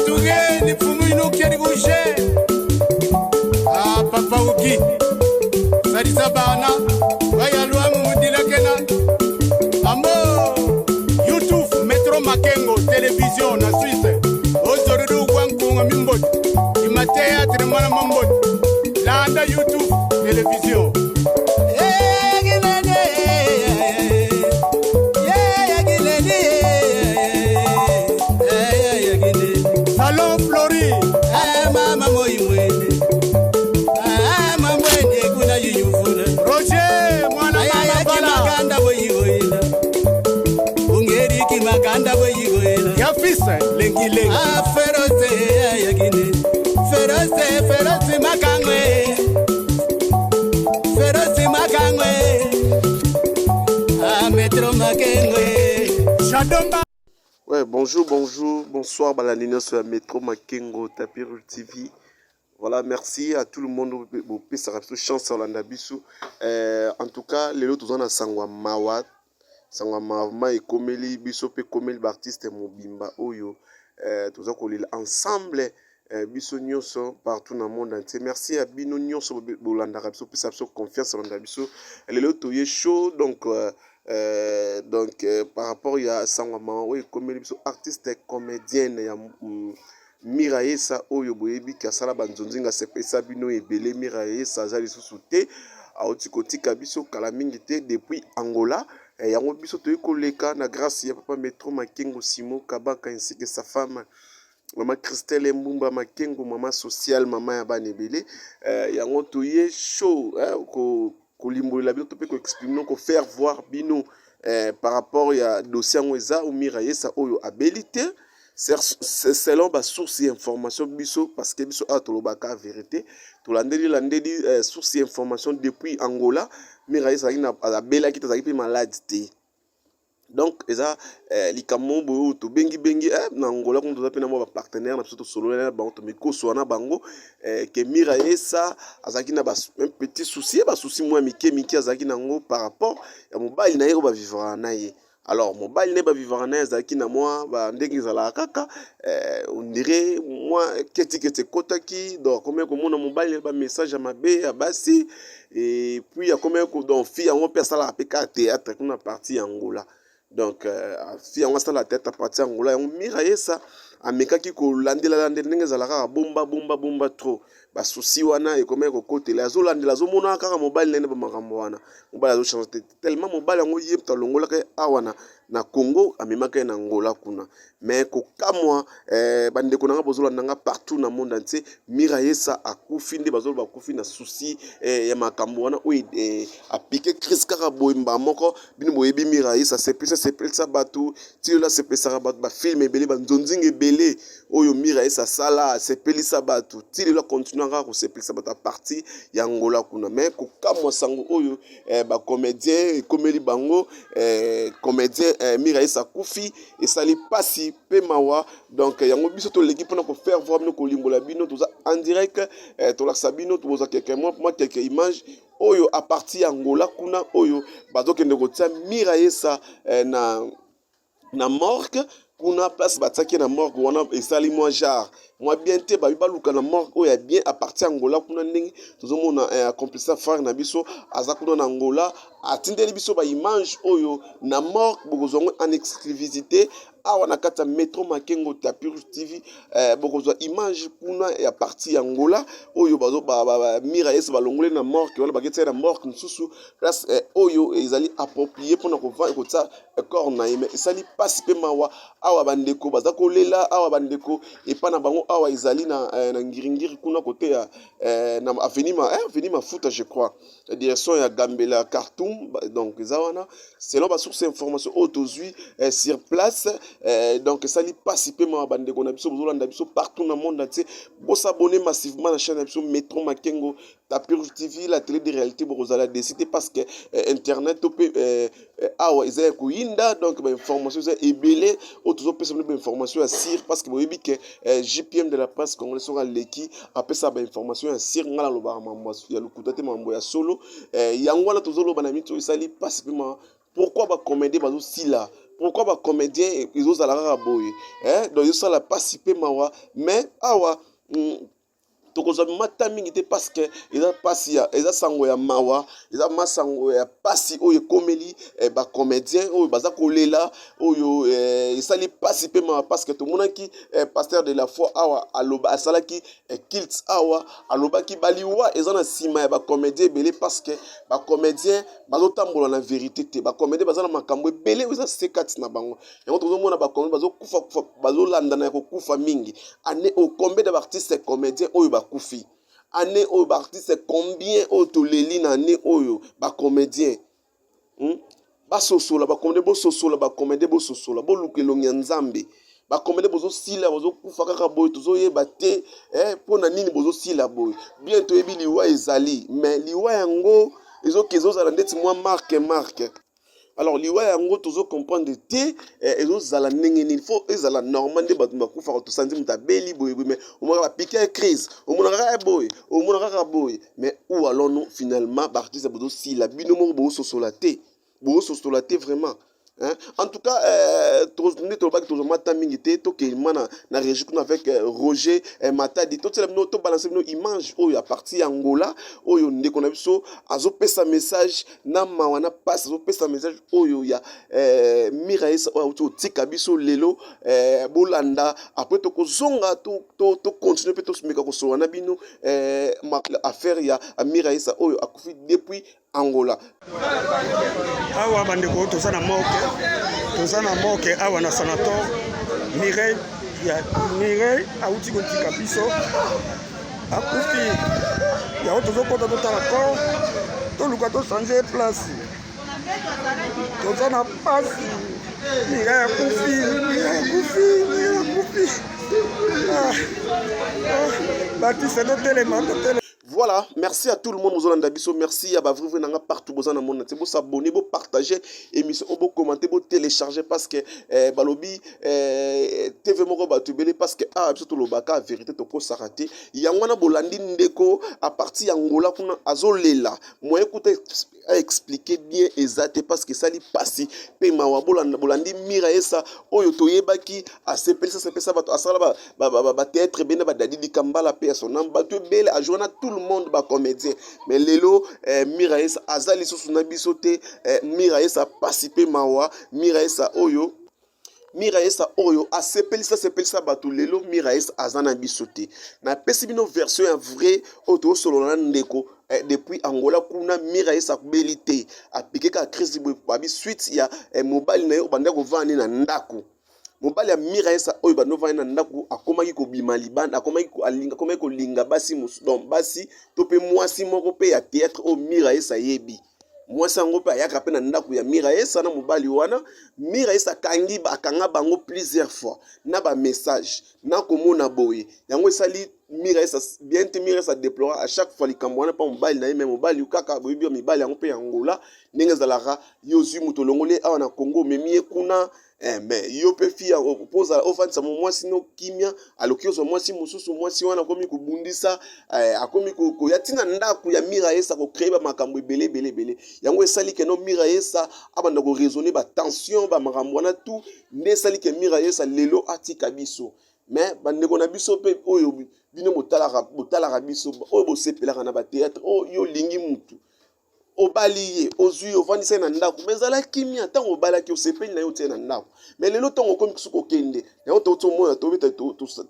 Portugais ni fumu inukia ni kushe. Ah, papa uki. Salisa bana. Waya luangu mudilakena. Amo. YouTube Metro Makengo Télévision na Suisse. Ozorudu kwankunga mimbot. Imatea trimana mambot. Landa YouTube Télévision. Salon Flori. Roger mwana mama bala. Ya fils lengi lengi. Shadomba. Ouais, bonjour, bonjour, bonsoir, balandi nyonso ya Metro Makengo, Tapis Rouge TV. Voilà, merci à tout le monde bopesaka biso chance olanda biso. En tout cas, lelo toza na sango ya mawa, sango ya mawa ma ekomeli biso mpe ekomeli baartiste mobimba oyo toza kolela ensemble biso nyonso partout na monde entier. Merci à bino nyonso bolandaka biso, pesa biso confiance olanda biso. Lelo toye chaud donc par rapport ya sango ya mawa oyo ekomeli biso artiste comédienne ya Mira Yesa oyo boyebi ki asala banzonzinga sepesa bino ebele. Mira Yesa aza lisusu te, auti kotika biso kala mingi te depuis Angola. Yango biso toyi koleka na grâce ya papa Metro Makengo Simo Kabaka ainsi que sa femme mama Christelle Mbumba Makengo, mama sociale, mama ya bana ebele. Yango toye show kolimbolela bino to mpe koexprime kofaire voir bino par rapport ya dossier yango eza Mira Yesa oyo abeli te selon basource ya information biso, parce que biso awa tolobaka vérité, tolandeli landeli source ya information depuis Angola. Mira Yesa azalaki abelaki te, azalaki mpe malade te. Donc eza likambo boye oyo tobengi-bengi na Angola kuna, toza mpe na mwa bapartenaire na biso, tosolola na bango, tomikoswa na bango ke Mira Yesa azalaki na un petit souci, basusi mwa mike mike azalaki nango par rapport ya mobali na ye oyo bavivaka na ye. Alors mobali na ye bavivaka na ye azalaki na mwa ndenge ezalaka kaka, on dirait mwa ketiketi ekotaki. Donc akomaki komona mobali na bamessage ya mabe ya basi, et puis akomaki donc fille yango mpe asalaka mpe kaka théâtre kuna partie ya Angola. Donc fille yango asala théâtre partie ya Angola. Yango Mira Yesa amekaki kolandela landela ndenge ezalaka kaka bomba bomba bomba trop basusi wana ekomaki kokotela, azolandela, azomona kaka mobali nene bamakambo wana, mobali azochange te tellement mobali yango ye moto alongolaka ye awa na Congo, amemaka ye na Angola kuna. Mais kokamwa, bandeko na nga bozolanda nga partout na monde entier, Mira Yesa akufi nde bazoloba akufi na souci ya makambo wana oyo apike crise kaka boye mbala moko. Bino boyebi Mira Yesa asepelisa sepelisa bato ti lelo, asepelisaka bato, bafilme ebele, banzonzinga ebele oyo Mira Yesa asala asepelisa bato ti lelo, akontinue kaka kosepelisa bato a partir ya Angola kuna. Mais kokamwa, sango oyo bacomédien ekomeli bango, comédien Mira Yesa akufi, esali mpasi mpe mawa. Donc yango biso toleki mpona kofaire voir bino, kolimbola bino, toza en direct, tolakisa bino, tozwa keke mwa keke image oyo a partir ya Angola kuna oyo bazokende kotia Mira Yesa na morgue kuna. Place batiaki na morgue wana esali mwa genre mwa bien te, babi baluka na morgue oyo ya bien a partir ya Angola kuna. Ndenge tozomona accomplissant frère na biso aza kuna na Angola, atindeli biso baimage oyo na morgue, bokozwa yango en exclusivité awa na kati ya Metro Makengo Tapis Rouge TV. Bokozwa image kuna ya partie ya Angola oyo bazo Mira Yesa balongoli na morgue wana, baketia na morgue mosusu, place oyo ezali approprié mpona kotia corps na ye. Mais esali mpasi mpe mawa awa, bandeko baza kolela awa, bandeko epa na bango awa ezali na Ngiringiri kuna kote ya na avenue Mafuta, je crois, direction ya Gambela Khartoum. Donc eza wana selon basource information oyo tozwi sur place. Donc esali mpasi mpe mawa. Bandeko na biso bozolanda biso partout na monde entier, bosabonner massivement na chaîne na biso Metro Makengo Tapis Rouge TV, la télé de réalité. Bokozala déçus te parce que internet to mpe awa eza ya koyinda. Donc bainformation eza ebele oyo tozopesa bino, bainformation ya sûr, parce que boyebi ke JPM de la presse congolais soki aleki apesaka bainformation ya sûr. Ngai nalobaka mambo ya lokuta te, mambo ya solo. Yango wana tozoloba na miti oyo esali mpasi mpe ma pourquoi bacomédien bazosila. Pourquoi ba comédien ezozala kaka boye, eh? Donc ezosala pasi mpe mawa. Mais awa tokozwa mata mingi te, parce que eza pasi ya, eza sango ya mawa, eza masango ya pasi oyo ekomeli bacomédien oyo baza kolela, oyo esali pasi mpe mawa, parce que tomonaki pasteur de la foi awa aloba, asalaki culte awa, alobaki baliwa eza na nsima ya bacomédien ebele, parce que bacomédien bazotambola na vérité te. Bacomédien baza na makambo ebele oyo eza se kati na bango. Yango tozomona bacomédien bazokufa kufa, bazolandana ya kokufa mingi. Année oyo, combien de baartiste comédien oyo bakufi année oyo? Baartiste combien oyo toleli na année oyo? Bacomédien, Basosola, bacomédien bososola, bacomédien bososola, boluka elongi ya Nzambe. Bacomédien bozosila, bozokufa kaka boye, tozoyeba te mpo na nini bozosila boye. Bien, toyebi liwa ezali, mais liwa yango ezoki ezozala ndeti mwa marque marque. Alors liwa yango tozocomprendre te, ezozala ndenge nini. Faut ezala normal nde bato bakufaka. Tosanzi moto abeli boye boye, mais omonaka bapike ya crise, omona kaka boye, omona kaka boye. Mais où allons-nous finalement? Baartiste bozosila, bino moko bozososola te, bozososola te vraiment, hein? En tout cas, nde tolobaki tozwa ta mingi te, tokema na régie kuna avec Roger Matadi. Totiela bino, tobalance bino image oyo ya partie ya Angola, oyo ndeko na biso azopesa message na mawa na pasi, azopesa message oyo ya Miraesa oyo auti kotika biso lelo. Bolanda, après tokozonga, tocontinue mpe tomeka kosolola na bino affaire ya Miraesa oyo akufi depuis Angola. Awa bandeko, toza na morgue, toza na morgue awa na sanator. Mireille ya Mireille awuti kotika biso, akufi. Yango tozokɔta, totala corps, toluka tochange place. Toza na pasi. Mireille akufi, Mireille akufi, Mireille akufi. Ah, ah, batiste, totelema, totelema. Voilà, merci à tout le monde bozolanda biso, merci à ba vrai vrai nanga partout boza na monde. Bo s'abonner, bo partager émission, bo commenter, bo télécharger, parce que balobi TV moko bato ebele, parce que ah, biso tolobaka vérité, tokosaka te. Yango wana bolandi ndeko à partir ya Angola kuna azolela, moyen kuta aexpliquer bien eza te, parce que esali pasi mpe mawa. Bolandi Mira Esa oyo toyebaki asepelisa sepelisa bato, asala bathéâtre ebele na badadi Dikambala mpe ya sonam, bato ebele ajoua na tout le monde, bacomédien. Mais lelo Mira Esa aza lisusu na biso te. Mira Esa, pasi mpe mawa. Mira Esa oyo, Mira Esa oyo asepelisa sepelisa bato, lelo Mira Esa aza na biso te. Napesi bino version ya vrai oyo tozosolola na ndeko depuis Angola kuna. Mira Esa akobeli te, apike kaka crise boye, babi suite ya mobali na ye oyo banda kovanda na ndako. Mobali ya Mira Esa oyo banda ovanda na ndako akomaki kobima libanda, akomaki kolinga basi mosusu, donc basi to mpe mwasi moko mpe ya théâtre oyo Mira Esa ayebi. Mwasi yango mpe ayaka mpe na ndako ya Mira Esa na mobali wana. Mira Esa akangi, akanga bango plusieurs fois na bamessage na komona boye. Yango esali Mira Esa bien te. Mira Esa déplora à chaque fois likambo wana mpa mobali na ye. Mais mobali kaka boyebi ya mibali yango mpe ya Angola ndenge ezalaka, yo ozwi moto, olongoli awa na Congo, omemi ye kuna, mais yo mpe fi mpo ozala ofandisa mo mwasi no kimia, aloki ozwa mwasi mosusu. Mwasi wana akomi kobundisa, akomi koya ntina ndako ya Mira Esa, kocréer bamakambo ebele ebele ebele. Yango esali que no Mira Esa abanda koraisonner batension, bamakambo wana tout nde esali que Mira Esa lelo atika biso. Mais bandeko na biso mpe oyo bino botalaka, botalaka biso, oyo bosepelaka na bathéâtre, oyo yo olingi mutu, obali ye, ozwi, ovandisa ye na ndako, mais ezala kimia. Ntango obalaki, osepeli na ye, otie na ndako. Mais lelo ntango okomi soki okende yango, totomona, tobeta,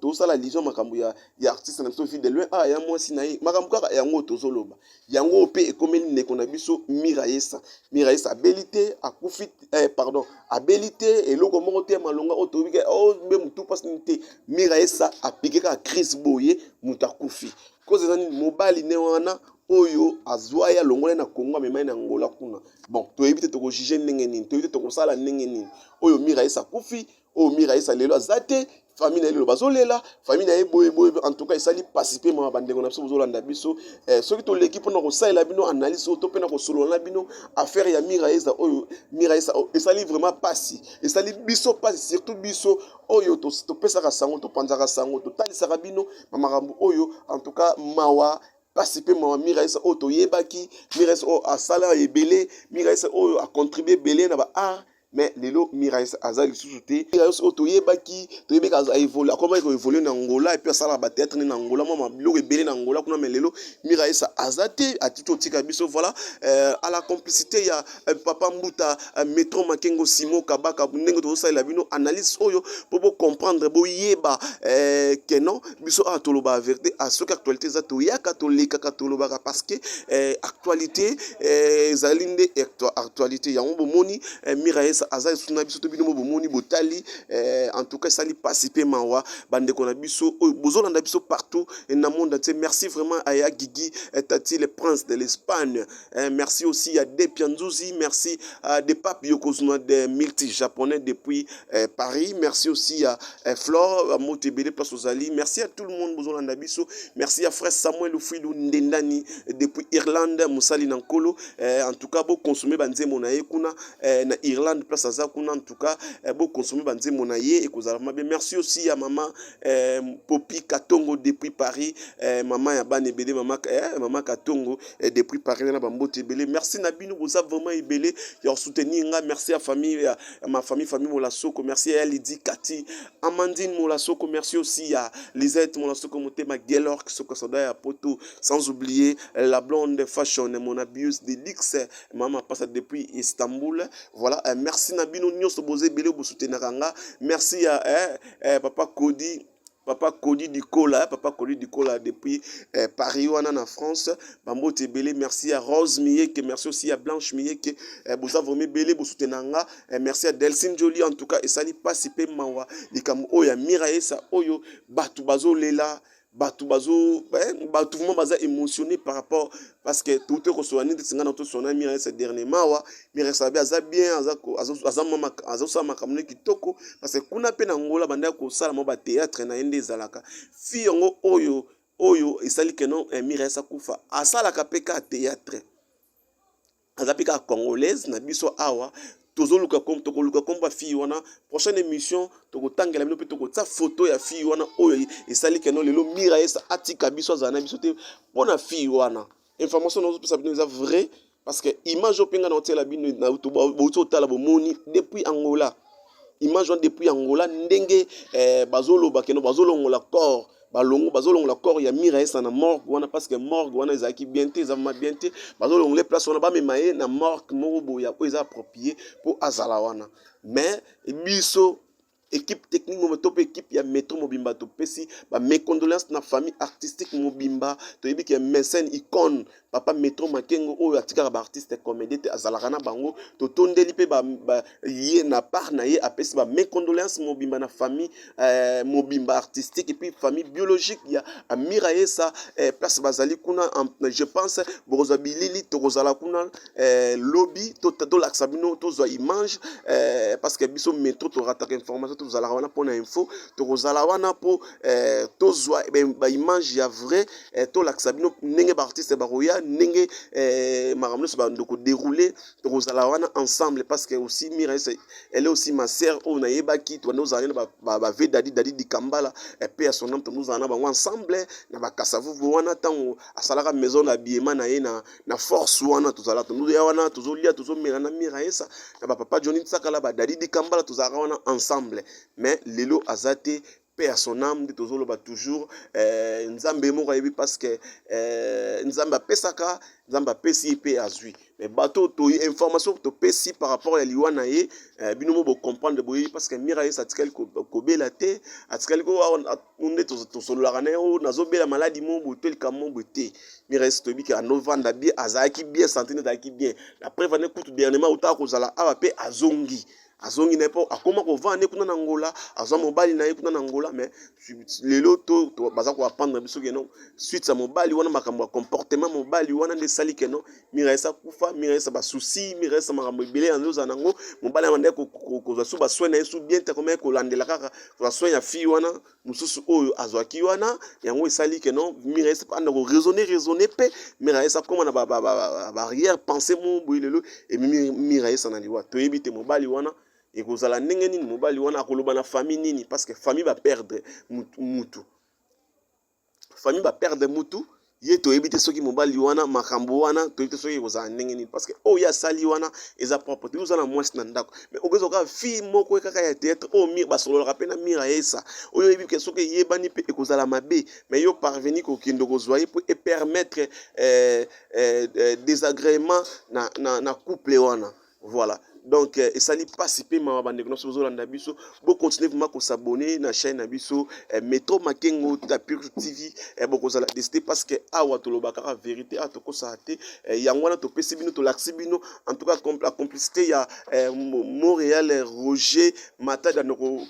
tosala lision makambo ya artiste na biso Vie de Loin, ah, ya mwasi na ye, makambo kaka yango tozoloba. Yango mpe ekomeli ndeko na biso Mira Yesa. Mira Yesa abeli te, akufi, pardon, abeli te, eloko moko te ya malonga oyo toyebi ke oh, mbe motu mpasi nini te. Mira Yesa apike kaka crise boye, moto akufi. Cause eza nini? Mobali ne wana oyo azwa ye, alongola ye na Congo, amema ye na Angola kuna. Bon, toyebi te tokojuge ndenge nini, toyebi te tokosala ndenge nini. Oyo Mira Yesa akufi, oyo Mira Yesa lelo aza te, famille na ye lelo bazolela, famille na ye boye boye. En tout cas esali pasi mpe mawa. Bandeko na biso bozolanda biso, soki toleki mpona kosalela bino analyse oyo to mpe na kosolola na bino affaire ya Mira Esa oyo, Mira Esa esali vraiment pasi, esali biso pasi, surtout biso oyo topesaka sango, topanzaka sango, totalisaka bino bamakambo oyo. En tout cas mawa, pasi mpe mawa. Mira Esa oyo toyebaki, Mira Esa oyo asala ebele, Mira Esa oyo acontribue ebele na ba art. Mais lelo Miraes aza lisusu te. Miraes oyo toyebaki, toyebaki aza évolue, akomaki ko évoluer na Angola et puis asala ba théâtre na Angola, mwa biloko ebele na Angola kuna, mais lelo Miraes aza te, atiki otika biso. Voilà, à la complicité ya papa Mbuta, Metro Makengo, Simo Kabaka, ndenge tozosalela bino analyse oyo po bo comprendre, boyeba que non, biso awa toloba vérité. A soki actualité eza, toyaka, tolekaka, tolobaka, parce que actualité ezali nde actualité. Yango bomoni, Miraes aza lisusu na biso to bino mo bomoni, botali. En tout cas esali mpasi mpe mawa, bandeko na biso oyo bozolanda biso partout na monde entier. Merci vraiment à ya Gigi Tati, le prince de l'Espagne. Merci aussi à Depianzuzi, merci à Depap Yokozuna de multi japonais depuis Paris. Merci aussi à Flore Motebele, place ozali. Merci à tout le monde bozolanda biso. Merci à frère Samuel Ufilu Ndendani depuis Irlande, mosali na Nkolo. En tout cas boconsommer banzembo na ye kuna na Irlande, place aza kuna. En tout cas boconsommer banzembo na ye, ekozala mabe. Merci aussi à mama Popi Katongo depuis Paris, mama ya bana ebele, mama Katongo depuis Paris, na bambote ebele. Merci na bino, boza vraiment ebele ya soutenir nga. Merci à famille ya ma famille, famille Molasoko. Merci à Lydie, Kati, Amandine Molasoko. Merci aussi à Lisette Molasoko, motema Gelor Soko Soda ya Poto, sans oublier la blonde fashion, mon abuse de luxe, mama passe depuis Istanbul. Voilà, merci na bino nyonso, boza ebele bosoutenaka nga. Merci à papa Kodi, papa Kodi Dikola, papa Kodi Dikola depuis Paris wana na France, bambote ebele. Merci à Rose Miyeke, merci aussi à Blanche Miyeke, boza vraiment ebele bosoutenaka nga. Merci à Delcine Jolie. En tout cas esali pasi mpe mawa, likambo oyo ya Miraesa oyo, bato bazolela, bato bazo bato vraiment baza émotionné par rapport, parce que tout kosola nini neti nga na tosona Miraesa dernièrement awa. Miraesa abe aza bien, azosala makambo ne kitoko, parce que kuna mpe na Ngola bandaki kosala mwa bathéâtre na ye nde ezalaka. Fille yango oyo esali que non, Miraesa kufa, asalaka mpe ka théâtre, aza mpe kaka congolaise na biso awa. Tozoluka, tokoluka komba fille wana. Prochaine émission tokotangela bino mpe tokotia photo ya fille wana oyo esali que non, lelo Miraesa atika biso, azala na biso te. Mpo na fille wana, information nazopesa bino eza vrai, parce que image oyo mpe ngai na otiela bino, bouti otala, bomoni depuis Angola, image wana depuis Angola, ndenge bazoloba que non, bazolongola corps, balongo, bazolongola corps ya Miraesa na morgue wana, parce que morgue wana ezalaki bien te, eza vraiment bien te. Bazolongola place wana, bamema ye na morgue moko boye oyo eza approprié mpo azala wana. Mais biso équipe technique mobimba to mpe équipe ya Métro mobimba, topesi bames condoléances na famille artistique mobimba. Toyebi que mécène icône, papa Métro Makengo, oyo atikaka baartiste comédien te, azalaka na bango. Totondeli mpe ye na part na ye, apesi bames condoléances mobimba na famille mobimba artistique et puis famille biologique ya Miraesa, place bazali kuna. Je pense bokozwa bilili, tokozala kuna lobi, tolakisa bino, tozwa image, parce que biso Métro torataka information. Tozalaka wana mpona info, tokozala wana mpo tozwa baimage ya vrai, tolakisa bino ndenge baartiste bakoya, ndenge makambo nyonso bando kodérouler. Tokozala wana ensemble, parce que aussi Miraesa, elle est aussi ma sœur oyo nayebaki. Tobanda ozala na bave Dadi, Dadi Dikambala, pe ya son âme, tozala na bango ensemble na bakasavuvu wana. Ntango asalaka maison d'habillement na ye na force wana, tozala, tozoya wana, tozolia, tozomela na Miraesa, na bapapa Johnny Tsakala, badadi Dikambala, tozalaka wana ensemble. Mais lelo aza te, paix à son âme. Nde tozoloba toujours, Nzambe moko ayebi, parce que Nzambe apesaka, Nzambe apesi ye mpe azwi. Mais bato to information topesi par rapport ya liwa na ye, bino mo bocomprendre, boyebi, parce que Miraesa atikali kobela te, atikali nde tosololaka na ye oyo nazobela maladi mo boye to likambo mo boye te. Miraesa, toyebi que andovanda bien, azalaki bien, santé nde azalaki bien. La preuve ane kutu, dernièrement otaka kozala awa mpe azongi na ye mpo akóma kovanda nde kuna na Ngola, azwa mobali na ye kuna na Ngola. Mais lelo to baza koapprendre biso que non, suite ya mobali wana, makambo ya comportement mobali wana nde esali que non, Miraesa kufa. Miraesa basusi, Miraesa makambo ebele yango ozala nango. Mobali wana nde kozwa su basoin na ye su bien te, akomaki kolandela kaka kozwa soin ya fille wana mosusu oyo azwaki wana. Yango esali que non, Miraesa anda koraisonner, raisonner mpe Miraesa akóma na baarrière pensée mo boye. Lelo ememi Miraesa na liwa. Toyebi te mobali wana ekozala ndenge nini, mobali wana akoloba na famille nini, parce que famille baperdre mutu, famille baperdre mutu. Ye toyebi te soki mobali wana, makambo wana toyebi te soki ekozala ndenge nini, parce que oyo ye asali wana eza propre te. Oza na mwasi na ndako, mais okozwa kaka fille moko kaka ya théâtre oyo mire basololaka mpe na mire ayesa, oyo oyebi ke soki eyebani mpe ekozala mabe, mais yo parveni kokende kozwa ye mpo epermettre désagrément na couple wana. Voilà, donc esali mpasi mpe mawa. Bandeko nyonso bozolanda biso, bocontinue vraiment kos'abonner na chaîne na biso Metro Makengo Tapure TV. Bokozala déçus, parce que awa tolobaka kaka vérité, awa tokosala te. Yango wana topesi bino, tolakisi bino en tout cas la complicité ya Montréal Roger Matadi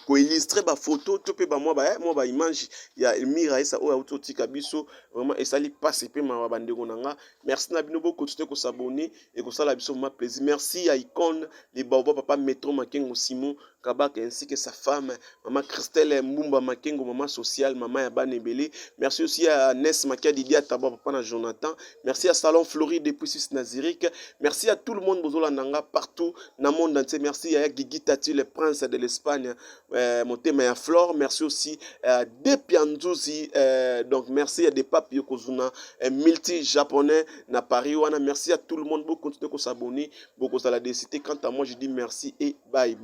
koillustrer bafoto to mpe bamwa mwa baimage ya Mira Esa oyo auti otika biso. Vraiment esali mpasi mpe mawa, bandeko na nga. Merci na bino, bocontinue kos'abonner, ekosala biso vraiment plaisir. Merci ya Icone les Baobab, papa Metro Makengo Simon Kabaka, ainsi que sa femme maman Christelle Mbumba Makengo, maman sociale, maman ya bana ebele. Merci aussi à Nes Makia Didia Taba, papa na Jonathan. Merci à Salon Floride depuis Suisse na Zurich. Merci à tout le monde bozolanda nga partout dans le monde entier. Merci à Guigui Tati, le prince de l'Espagne, motema ya Flore. Merci aussi à Depianzuzi, donc merci à des papes Yokozuna, multi japonais na Paris wana. Merci à tout le monde, beaucoup continuer à s'abonner, beaucoup à la décider. Quant à moi, je dis merci et bye bye.